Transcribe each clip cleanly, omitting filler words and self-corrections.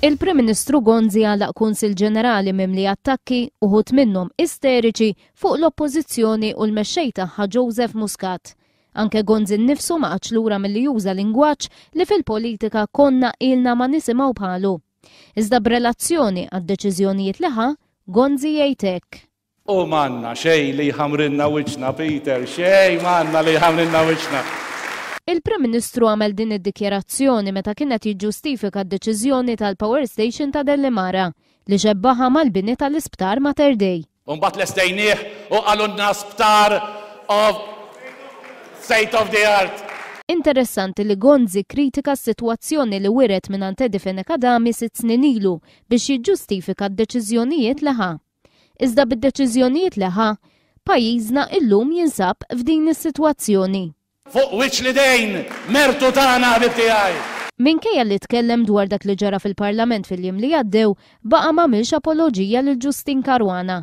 Il-Prim Ministru Gonzi għalaq Kunsill Ġenerali mimli attakki, uħud minnhom isteriċi, fuq l-Oppożizzjoni u l-Mexxej tagħha Joseph Muscat. Anke Gonzi nnifsu ma qagħadx lura milli juża lingwaġġ li fil-politika konna ilna ma nisimgħu bħalu. Iżda b'relazzjoni għad-deċiżjonijiet li ħa, Gonzi jgħid hekk. U m'għandna xejn li jħammrilna wiċċna, Peter, xejn m'għandna li jħammrilna wiċċna. Il-Prim Ministru għamel din id-dikjarazzjoni meta kien qed jiġġustifika d-deċiżjoni tal-power station ta' Dellimara, li xebbaha mal-bini tal-Isptar Mater Dei. U mbagħad lestejnieh u qalulna sptar of state of the art. Interessanti li Gonzi kkritika s-sitwazzjoni li wiret mingħand Eddie Fenech Adami sitt snin ilu biex jiġġustifika d-deċiżjonijiet li ħa. Iżda bid-deċiżjonijiet li ħa, pajjiżna illum jinsab f'din is-sitwazzjoni. Fuq wiċċ l-idejn, mertu tagħna ħbieb tiegħi! Minkejja li tkellem dwar dak li ġara fil-Parlament fil-jiem li għaddew, baqa' m'għamilx apoloġija lil Justyne Caruana.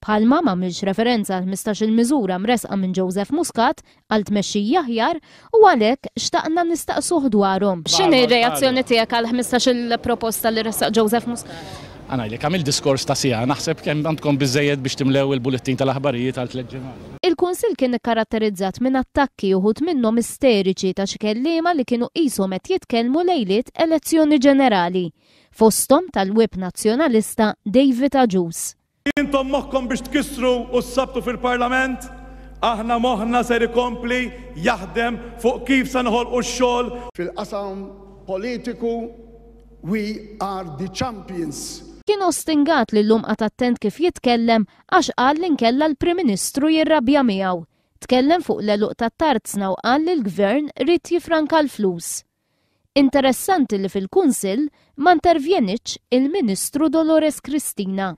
Bħalma m'għamilx referenza għal 15-il miżura mressqa minn Joseph Muscat għal tmexxija aħjar u għalhekk xtaqna nistaqsuh dwarhom. X'inhi r-reazzjoni tiegħek għal 15-il proposta li ressaq Joseph Muscat? Ħa ngħidlek, għamilt diskors ta' siegħa, naħseb kemm għandkom biżżejjed biex timlew il-bullettin tal-aħbarijiet għal tlett ġimgħat. Il-Kunsill kien ikkaratterizzat minn attakki uħud minnhom isteriċi ta' xi kelliema li kienu qishom qed jitkellmu lejliet elezzjoni ġenerali, fosthom tal-Whip Nazzjonalista David Agius. Intom moħħkom biex tkissru u ssabtu fil-Parlament, aħna moħħna ser ikompli jaħdem fuq kif se noħolqu x-xogħol. Fil-qasam politiku we are the champions. Kien ostingat li llum qagħad attent kif jitkellem għax qal li nkella l-Prim Ministru jirrabja miegħu. Tkellem fuq l-għeluq tat-tarzna u qal li l-Gvern ried jifranka l-flus. Interessanti li fil-Kunsill ma intervjenitx il-Ministru Dolores Cristina.